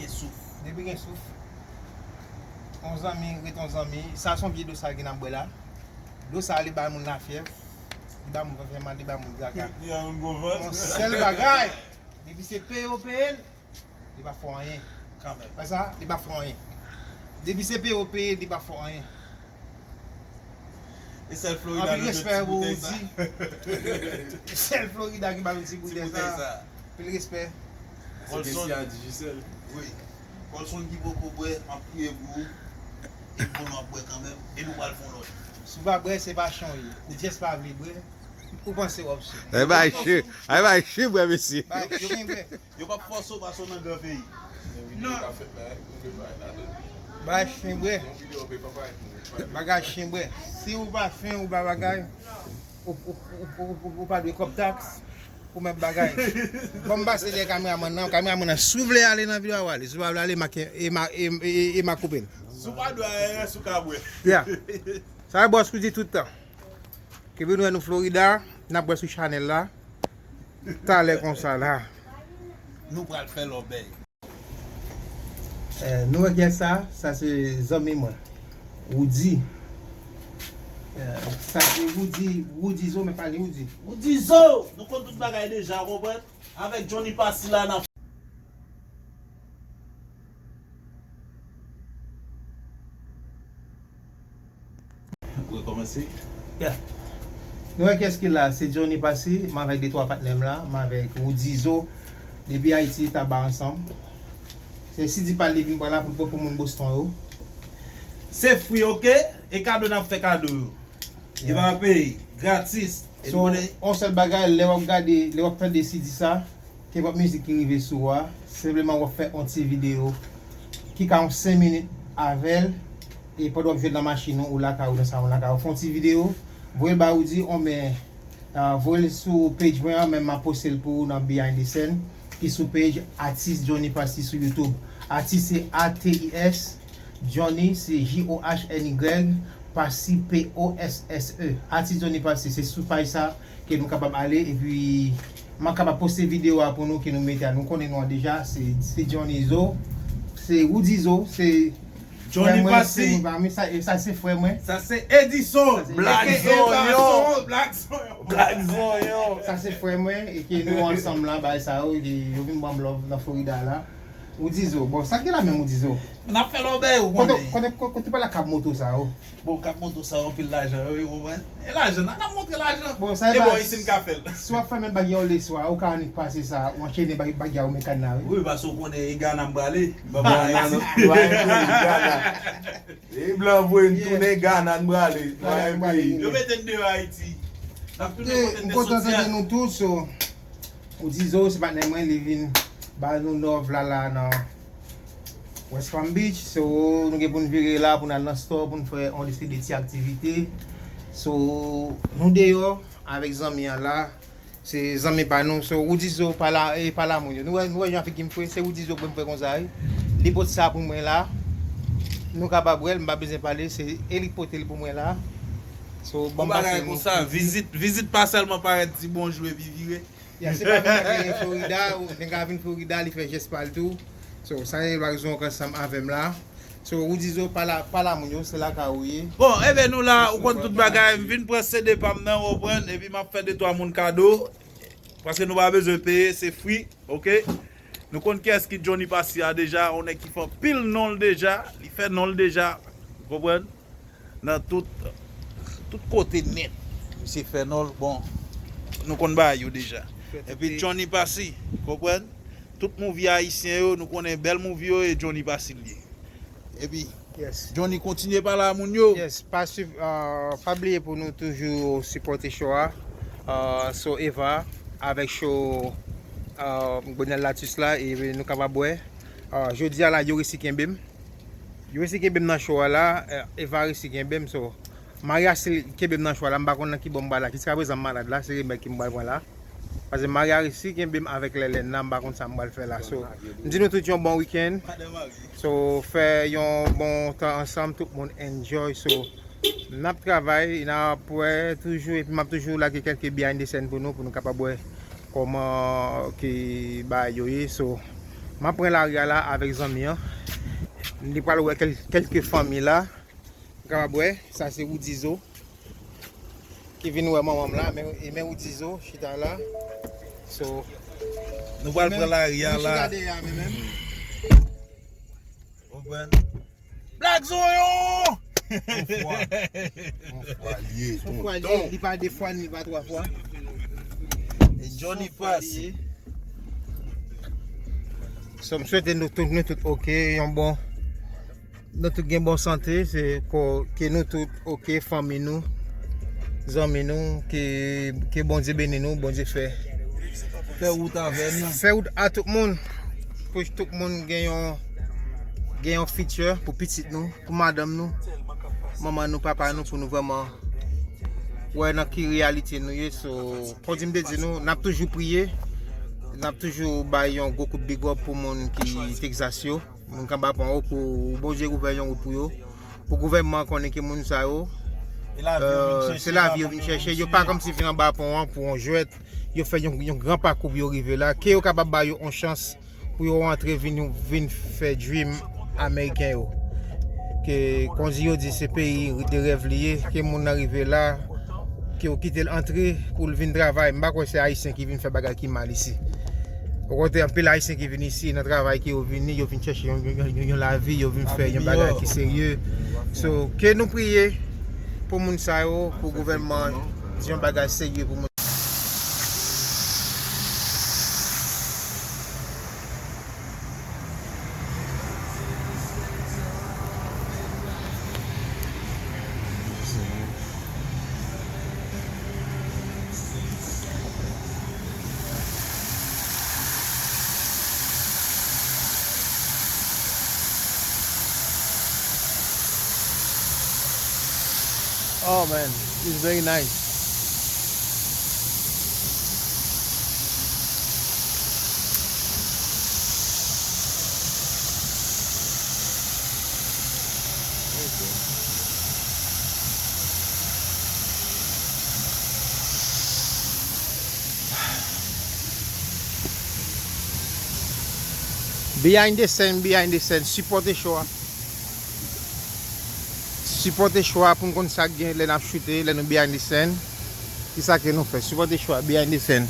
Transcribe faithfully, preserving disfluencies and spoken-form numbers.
Gen souf. Depi gen souf, yon zanmi ret yon zanmi. Sa se yon vye dlo sa ki n ap bwè la. Dlo sa li bay moun lafyèv, li bay moun vant fè mal, li bay moun gaga. Yon sèl bagay, depi se peye w peye l, li pa fè w anyen. Kanmenm. Wè sa, li pa fè w anyen. Depi se peye w peye l, li pa fè w anyen. E sèl Florida nou jwenn ti boutèy sa. Anpil respè pou Woody. Sèl Florida ki ba nou ti boutèy sa. Anpil respè. Colson. Wi. Colson ki poko bwè, m ap priye pou ou. E pou nou ap bwè kanmenm. E nou pral fè yon lòt. Si w pa bwè, se pa chan w ye. Ou jis pa vle bwè. Ou panse w ap sou. Ay bay chen, ay bay chen bwè mesye. Bay chen bwè. Yo p ap fòse w pase w nan gran peyi. Non. Bagay chen bwè. Bagay chen bwè. Si ou pa chen, ou pa bagay, ou, ou, ou, ou, ou, ou pa dwe kòb taks pou mèt bagay. Ban m pase dèyè kameramann nan, kameramann nan, si w vle ale nan videyo a, w ale. Si w pa vle ale, m a ke-, e m a, e, e, e, e m a koupe l. Si w pa dwe ale, si w ka bwè. Ya. Sa e bòs Woody tout tan. Ke vin wè nou Florida, n ap bwè sou chanèl la. Talè konsa la. Nou pral fè lòbèy. Eh, nou wè kiyès sa? Sa se zanmi mwen. Woody. Eh, sa se Woody, Woody Zo, men pa li Woody. Woody Zo! Nou konn tout bagay deja, w konprann? Avèk Johnny Passy la, n ap Ou rekòmanse? Yeah. Nou wè kiyès ki la, se Johnny Passy, m avèk de twa patnè m la, m avèk Woody Zo, depi Ayiti, Taba ansanm. Se Sidi Pal li vin pran la pou l pran pou moun Boston yo. Se fri, oke? E kado n ap fè kado yo. Li pa peye, gratis. So, yon sèl bagay, lè w ap gade, lè w ap tande Sidi sa, kenpòt mizik ki rive sou ou a, senpleman w ap fè yon ti videyo ki ka yon senk minit avè l, e pandan w ap jwe l nan machin ou, ou lakay ou, nan salon lakay ou, fè yon ti videyo, voye l ba Woody, oubyen, ah, voye l sou page mwen an, men m ap poste l pou ou nan Behind the Scene, ki sou page Atis Johnny Passy sou YouTube. Atis se A T I S, Johnny se J O H N Y, Passy P O S S E. Atis Johnny Passy, se sou paj sa ke nou kapab ale, epi m a kapab poste videyo a pou nou ke nou mete a. Nou konnen nou an deja, se, se Johnny Zo, se Woody Zo, se Johnny Passy. Sa, sa se frè mwen. Sa se Edison. Black Zonyon. Black Zonyon. Black Zonyon. Sa se frè mwen, e ke nou ansanm la, bay sa yo, e yo vin ban m love nan Florida la. Woody Zo. Bon, sa ki la menm Woody Zo? N ap fè lòbèy ou konnen. Kote, kote, kote, kote pale kab moto sa yo? Bon, kab moto sa yo, anpil lajan yo, ou konprann? E lajan, n ap montre lajan. Bon, sa e bon, isit n ka fè l. Si w ap fèmen bag yon leswa, ou ka annik pase sa, ou anchene bag, bag a ou men kadna, wi. Wi, paske ou konnen e Gana m prale. Gana, Gana. E blan voye n tounen Gana n prale. Yo mete n deyò Ayiti. N ap tounen kote n te soti a. M kontan tande nou tou, so, Woody Zo, se patnè mwen, li vin ba nou love la, la nan West Palm Beach. So, nou gen pou n vire la, pou n al nan store, pou n fè yon liste de ti aktivite. So, nou deyò avèk zanmi an la. Se zanmi pa nou. So, Woody Zo, pale a, e, pale a moun yo. Nou wè, nou wè jan figi m fre, se Woody Zo k ban m fre konsa, wi. Li pote sa pou mwen la. Nou kapab wè l, m pa bezwen pale, se e li k pote l pou mwen la. So, ban m pase nou. Yon bagay konsa, vizit, vizit pa sèlman parèt di bonjou epi vire. Ya, se pa vin nan Florida, ou nèg la vin Florida, li fè jès pa l tou. So, sa se bagay zon k ansanm avè m la. So, Woody Zo, pale a, pale a moun yo, se lakay ou ye. Bon, enben, nou la, ou konn tout bagay, m vin pran C D pa m nan, ou konprann, epi m ap fè de twa moun kado, paske nou pa bezwen peye, se free, oke? Nou konn kiyès ki Johnny Passy a deja, yon nèg ki fè anpil non l deja, li fè non l deja, ou konprann? Nan tout, tout kote nèt. Misye fè non l, bon, nou konn bagay yo deja. Epi Johnny Passy, konprann? Tout movie ayisyen yo, nou konnen bèl movie yo, e Johnny Passy l ye. Epi, Johnny, kontinye pale a moun yo. Yes, pa swiv, ah, pa bliye pou nou toujou sipòte show a. Ah, so Eva, avèk show, ah, Gwenel Latus la, e nou kapab wè. Ah, jodi a la, yo resi kenbe m. Yo resi kenbe m nan show a la, eh, Eva resi kenbe m, so, Maria still kenbe m nan show a la, m pa konn nan ki bò m pral la. Jiskaprezan m malad la, se remèd ke m pral pran la. Paske Maria resi kenbe m avèk Lèlèn nan, m pa konn sa m pral fè la. So, m di nou tout yon bon weekend. So, fè yon bon tan ansanm, tout moun enjoy. So, n ap travay, n ap wè toujou, epi m ap toujou lage kèlke behind the scene pou nou, pou nou kapab wè kòman ke bagay yo ye. So, M ap pran lari a la avèk zanmi an. Li pral wè kèl- kèlke fanmi la. Ou kapab wè, sa se Woudizo ki vin wè manman m la, men, e men Woudizo chita la. So, nou pral pran lari a la. Konprann? Black Zoyon! On fwa. On fwa li ye. On fwa li ye, li pa de fwa, ni pa twa fwa. E Johnny Pass. So, m swete nou tout, nou tout oke, yon bon, nou tout gen bon sante, se pou ke nou tout oke, fanmi nou, zanmi nou, ke, ke Bondye beni nou, Bondye fè. Fè wout avè nou. Fè wout a tout moun, pou tout moun gen yon, gen yon fitur pou pitit nou, pou madanm nou, manman nou, papa nou, pou nou vrèman wè nan ki reyalite nou ye. So, kon di m te di nou, n ap toujou priye, n ap toujou bay yon gwo kout big up pou moun ki Texas yo, moun k anba pon yo, pou Bondye ouvè yon wout pou yo, pou gouvènman an konnen ke moun sa yo, se lavi yo vin chèche, yo pa kòmsi vin anba pon an pou yon jwèt, yo fè yon, yon gran pakou pou yo rive la, ke yo kapab ba yo yon chans pou yo antre vin, vin fè dream ameriken yo. Ke, kon di yo di, se peyi de rèv li ye, ke moun nan rive la, ke yo kite l antre pou l vin travay. M pa kwè se Ayisyen ki vin fè bagay ki mal isi. Okontrè, anpil Ayisyen ki vin isi, nan travay ke yo vini, yo vin chèche yon, yon, yon, yon lavi, yo vin fè yon bagay ki serye. So, ke nou priye pou moun sa yo, pou gouvènman an di yon bagay serye pou moun. Oh man, it's very nice. Behind the scene, behind the scene, sipòte cho a. Sipòte cho a pou n konn sa k gen lè n ap choute, lè nou behind the scene. Ki sa ke nou fè? Sipòte cho a, behind the scene.